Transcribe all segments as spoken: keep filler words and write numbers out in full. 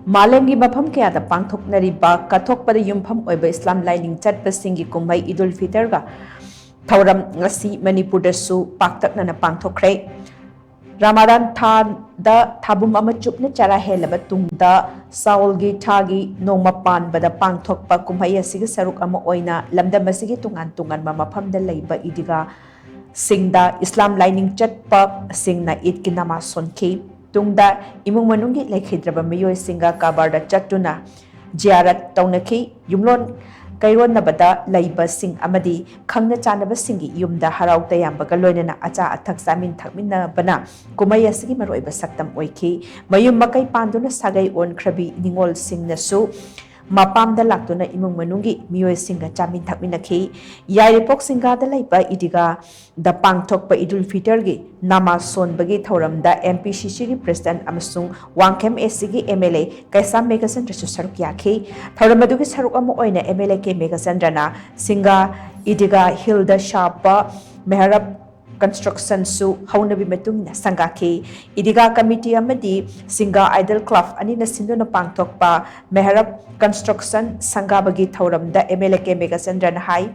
ꯃꯥꯂꯦꯝꯒꯤ ꯃꯐꯝ ꯀꯌꯥꯗ ꯄꯥꯡꯊꯣꯛꯅꯔꯤꯕ ꯀꯠꯊꯣꯛꯄꯗ ꯌꯨꯝꯐꯝ ꯑꯣꯏꯕ ꯏꯁꯂꯥꯝ ꯂꯥꯏꯅꯤꯡ ꯆꯠꯄꯁꯤꯡꯒꯤ ꯀꯨꯝꯍꯩ ꯏꯗꯨꯜ ꯐꯤꯇꯔꯒ ꯊꯧꯔꯝ ꯉꯁꯤ ꯃꯅꯤꯄꯨꯔꯗꯁꯨ ꯄꯥꯛꯇꯛꯅꯅ ꯄꯥꯡꯊꯣꯛꯈ꯭ꯔꯦ꯫ ꯔꯥꯃꯥꯗꯥꯟ ꯊꯥꯗ ꯊꯥꯕꯨꯝ ꯑꯃ ꯆꯨꯞꯅ ꯆꯔꯥ ꯍꯦꯜꯂꯕ ꯇꯨꯡꯗ ꯁꯥꯎꯜꯒꯤ ꯊꯥꯒꯤ ꯅꯣꯡꯃ ꯄꯥꯟꯕꯗ ꯄꯥꯡꯊꯣꯛꯄ ꯀꯨꯝꯍꯩ ꯑꯁꯤꯒꯤ ꯁꯔꯨꯛ ꯑꯃ ꯑꯣꯏꯅ ꯂꯝꯗꯝ ꯑꯁꯤꯒꯤ ꯇꯣꯉꯥꯟ ꯇꯣꯉꯥꯟꯕ ꯃꯐꯝꯗ ꯂꯩꯕ ꯏꯗꯤꯒꯥꯁꯤꯡꯗ ꯏꯁꯂꯥꯝ ꯂꯥꯏꯅꯤꯡ ꯆꯠꯄꯁꯤꯡꯅ ꯏꯗꯀꯤ ꯅꯃꯥꯖ ꯁꯣꯟꯈꯤ꯫ ꯇꯨꯡꯗ ꯏꯃꯨꯡ ꯃꯅꯨꯡꯒꯤ ꯂꯩꯈꯤꯗ꯭ꯔꯕ ꯃꯤꯑꯣꯏꯁꯤꯡꯒ ꯀꯕꯔꯗ ꯆꯠꯇꯨꯅ ꯖꯤꯌꯥꯔꯠ ꯇꯧꯅꯈꯤ꯫ ꯌꯨꯝꯂꯣꯟ ꯀꯩꯔꯣꯟꯅꯕꯗ ꯂꯩꯕꯁꯤꯡ ꯑꯃꯗꯤ ꯈꯪꯅ ꯆꯥꯟꯅꯕꯁꯤꯡꯒꯤ ꯌꯨꯝꯗ ꯍꯔꯥꯎ ꯇꯌꯥꯝꯕꯒ ꯂꯣꯏꯅꯅ ꯑꯆꯥ ꯑꯊꯛ ꯆꯥꯃꯤꯟ ꯊꯛꯃꯤꯟꯅꯕꯅ ꯀꯨꯝꯍꯩ ꯑꯁꯤꯒꯤ ꯃꯔꯨꯑꯣꯏꯕ ꯁꯛꯇꯝ ꯑꯣꯏꯈꯤ꯫ ꯃꯌꯨꯝ ꯃꯀꯩ ꯄꯥꯟꯗꯨꯅ ꯁꯥꯒꯩ ꯑꯣꯟꯈ꯭ꯔꯕꯤ ꯅꯤꯉꯣꯜꯁꯤꯡꯅꯁꯨ ꯃꯄꯥꯝꯗ ꯂꯥꯛꯇꯨꯅ ꯏꯃꯨꯡ ꯃꯅꯨꯡꯒꯤ ꯃꯤꯑꯣꯏꯁꯤꯡꯒ ꯆꯥꯃꯤꯟ ꯊꯛꯃꯤꯟꯅꯈꯤ꯫ ꯌꯥꯏꯔꯤꯄꯣꯛ ꯁꯤꯡꯒꯥꯗ ꯂꯩꯕ ꯏꯗꯤꯒꯥꯗ ꯄꯥꯡꯊꯣꯛꯄ ꯏꯗꯨꯜ ꯐꯤꯇꯔꯒꯤ ꯅꯃꯥꯖ ꯁꯣꯟꯕꯒꯤ ꯊꯧꯔꯝꯗ ꯑꯦꯝ ꯄꯤ ꯁꯤ ꯁꯤꯒꯤ ꯄ꯭ꯔꯦꯁꯤꯗꯦꯟꯠ ꯑꯃꯁꯨꯡ ꯋꯥꯡꯈꯦꯝ ꯑꯦ ꯁꯤꯒꯤ ꯑꯦꯝ ꯑꯦꯜ ꯑꯦ ꯀꯩꯁꯥꯝ ꯃꯦꯘꯆꯟꯗ꯭ꯔꯁꯨ ꯁꯔꯨꯛ ꯌꯥꯈꯤ꯫ ꯊꯧꯔꯝ ꯑꯗꯨꯒꯤ ꯁꯔꯨꯛ ꯑꯃ ꯑꯣꯏꯅ ꯑꯦꯝ ꯑꯦꯜ ꯑꯦ ꯀꯦ ꯃꯦꯘꯆꯟꯗ꯭ꯔꯅ ꯁꯤꯡꯒꯥ ꯏꯗꯤꯒꯥ ꯍꯤꯜꯗ ꯁꯥꯕ ꯃꯦꯍꯔꯕ ꯀꯟꯁꯇ꯭ꯔꯛꯁꯟꯁꯨ ꯍꯧꯅꯕꯤ ꯃꯇꯨꯡ ꯏꯟꯅ ꯁꯪꯒꯥꯈꯤ꯫ ꯏꯗꯤꯒꯥ ꯀꯃꯤꯇꯤ ꯑꯃꯗꯤ ꯁꯤꯡꯒꯥ ꯑꯥꯏꯗꯜ ꯀ꯭ꯂꯕ ꯑꯅꯤꯅ ꯁꯤꯟꯗꯨꯅ ꯄꯥꯡꯊꯣꯛꯄ ꯃꯦꯍꯔꯕ ꯀꯟꯁꯇ꯭ꯔꯛꯁꯟ ꯁꯪꯒꯥꯕꯒꯤ ꯊꯧꯔꯝꯗ ꯑꯦꯝ ꯑꯦꯜ ꯑꯦ ꯀꯦ ꯃꯦꯘꯆꯟꯗ꯭ꯔꯅ ꯍꯥꯏ,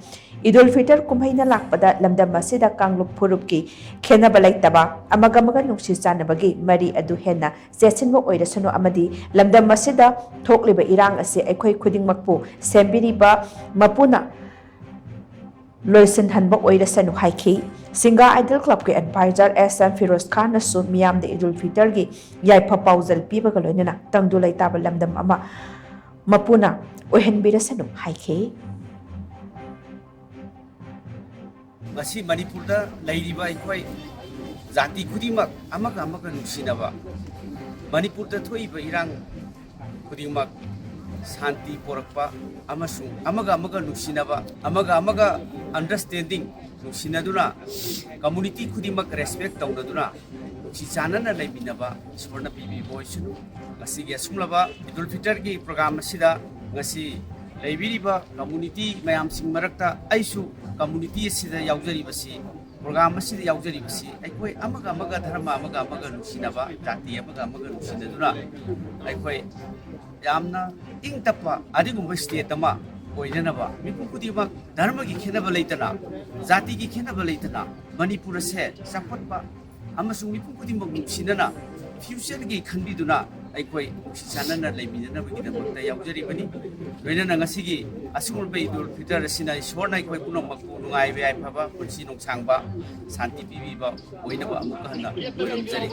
ꯏꯗꯨꯜ ꯐꯤꯇꯔ ꯀꯨꯝꯍꯩꯅ ꯂꯥꯛꯄꯗ ꯂꯝꯗꯝ ꯑꯁꯤꯗ ꯀꯥꯡꯂꯨꯞ ꯐꯨꯔꯨꯞꯀꯤ ꯈꯦꯟꯅꯕ ꯂꯩꯇꯕ, ꯑꯃꯒ ꯑꯃꯒ ꯅꯨꯡꯁꯤ ꯆꯥꯟꯅꯕꯒꯤ ꯃꯔꯤ ꯑꯗꯨ ꯍꯦꯟꯅ ꯆꯦꯠꯁꯤꯟꯕ ꯑꯣꯏꯔꯁꯅꯨ ꯑꯃꯗꯤ ꯂꯝꯗꯝ ꯑꯁꯤꯗ ꯊꯣꯛꯂꯤꯕ ꯏꯔꯥꯡ ꯑꯁꯤ ꯑꯩꯈꯣꯏ ꯈꯨꯗꯤꯡꯃꯛꯄꯨ ꯁꯦꯝꯕꯤꯔꯤꯕ ꯃꯄꯨꯅ ꯂꯣꯏꯁꯤꯟꯍꯟꯕ ꯑꯣꯏꯔꯁꯅꯨ ꯍꯥꯏꯈꯤ꯫ ꯁꯤꯡꯒꯥ ꯑꯥꯏꯗꯜ ꯀ꯭ꯂꯕꯀꯤ ꯑꯦꯗꯚꯥꯏꯖꯔ ꯑꯦꯁ ꯑꯦꯝ ꯐꯤꯔꯣꯖ ꯈꯥꯟꯅꯁꯨ ꯃꯤꯌꯥꯝꯗ ꯏꯗꯨꯜ ꯐꯤꯇꯔꯒꯤ ꯌꯥꯏꯐ ꯄꯥꯎꯖꯦꯜ ꯄꯤꯕꯒ ꯂꯣꯏꯅꯅ ꯇꯪꯗꯨ ꯂꯩꯇꯥꯕ ꯂꯝꯗꯝ ꯑꯃ ꯃꯄꯨꯅ ꯑꯣꯏꯍꯟꯕꯤꯔꯁꯅꯨ ꯍꯥꯏꯈꯤ꯫ ꯉꯁꯤ ꯃꯅꯤꯄꯨꯔꯗ ꯂꯩꯔꯤꯕ ꯑꯩꯈꯣꯏ ꯖꯥꯇꯤ ꯈꯨꯗꯤꯡꯃꯛ ꯑꯃꯒ ꯑꯃꯒ ꯅꯨꯡꯁꯤꯅꯕ, ꯃꯅꯤꯄꯨꯔꯗ ꯊꯣꯛꯏꯕ ꯏꯔꯥꯡ ꯈꯨꯗꯤꯡꯃꯛ ꯁꯥꯟꯇꯤ ꯄꯣꯔꯛꯄ ꯑꯃꯁꯨꯡ ꯑꯃꯒ ꯑꯃꯒ ꯅꯨꯡꯁꯤꯅꯕ, ꯑꯃꯒ ꯑꯃꯒ ꯑꯟꯗꯔꯁ꯭ꯇꯦꯟꯗꯤꯡ, ꯅꯨꯡꯁꯤꯅꯗꯨꯅ ꯀꯝꯃꯨꯅꯤꯇꯤ ꯈꯨꯗꯤꯡꯃꯛ ꯔꯦꯁꯄꯦꯛ ꯇꯧꯅꯗꯨꯅ ꯅꯨꯡꯁꯤ ꯆꯥꯟꯅꯅ ꯂꯩꯃꯤꯟꯅꯕ ꯏꯁꯣꯔꯅ ꯄꯤꯕꯤꯕ ꯑꯣꯏꯁꯅꯨ꯫ ꯉꯁꯤꯒꯤ ꯑꯁꯨꯝꯂꯕ ꯏꯗꯨꯜ ꯐꯤꯇꯔꯒꯤ ꯄ꯭ꯔꯣꯒ꯭ꯔꯥꯝ ꯑꯁꯤꯗ ꯉꯁꯤ ꯂꯩꯕꯤꯔꯤꯕ ꯀꯝꯃꯨꯅꯤꯇꯤ ꯃꯌꯥꯝꯁꯤꯡ ꯃꯔꯛꯇ ꯑꯩꯁꯨ ꯀꯝꯃꯨꯅꯤꯇꯤ ꯑꯁꯤꯗ ꯌꯥꯎꯖꯔꯤꯕꯁꯤ ꯄ꯭ꯔꯣꯒ꯭ꯔꯥꯝ ꯑꯁꯤꯗ ꯌꯥꯎꯖꯔꯤꯕꯁꯤ ꯑꯩꯈꯣꯏ ꯑꯃꯒ ꯑꯃꯒ, ꯙꯔꯃ ꯑꯃꯒ ꯑꯃꯒ ꯅꯨꯡꯁꯤꯅꯕ, ꯖꯥꯇꯤ ꯑꯃꯒ ꯑꯃꯒ ꯅꯨꯡꯁꯤꯅꯗꯨꯅ ꯑꯩꯈꯣꯏ ꯌꯥꯝꯅ ꯏꯪ ꯇꯞꯄ ꯑꯗꯨꯒꯨꯝꯕ ꯁ꯭ꯇꯦꯠ ꯑꯃ ꯑꯣꯏꯅꯅꯕ, ꯃꯤꯄꯨꯝ ꯈꯨꯗꯤꯡꯃꯛ ꯙꯔꯃꯒꯤ ꯈꯦꯠꯅꯕ ꯂꯩꯇꯅ, ꯖꯥꯇꯤꯒꯤ ꯈꯦꯠꯅꯕ ꯂꯩꯇꯅ ꯃꯅꯤꯄꯨꯔ ꯑꯁꯦ ꯆꯥꯎꯈꯠꯄ ꯑꯃꯁꯨꯡ ꯃꯤꯄꯨꯝ ꯈꯨꯗꯤꯡꯃꯛ ꯅꯨꯡꯁꯤꯅꯅ ꯐ꯭ꯌꯨꯆꯔꯒꯤ ꯈꯟꯕꯤꯗꯨꯅ ꯑꯩꯈꯣꯏ ꯅꯨꯡꯁꯤ ꯆꯥꯟꯅꯅ ꯂꯩꯃꯤꯟꯅꯅꯕꯒꯤꯗꯃꯛꯇ ꯌꯥꯎꯖꯔꯤꯕꯅꯤ꯫ ꯂꯣꯏꯅꯅ ꯉꯁꯤꯒꯤ ꯑꯁꯤꯒꯨꯝꯕ ꯏꯗꯨꯜ ꯐꯤꯇꯔ ꯑꯁꯤꯅ ꯏꯁꯣꯔꯅ ꯑꯩꯈꯣꯏ ꯄꯨꯝꯅꯃꯛꯄꯨ ꯅꯨꯡꯉꯥꯏꯕ ꯌꯥꯏꯐꯕ, ꯄꯨꯟꯁꯤ ꯅꯨꯡꯁꯥꯡꯕ, ꯁꯥꯟꯇꯤ ꯄꯤꯕꯤꯕ ꯑꯣꯏꯅꯕ ꯑꯃꯨꯛꯀ ꯍꯟꯅ ꯈꯨꯔꯨꯝꯖꯔꯤ꯫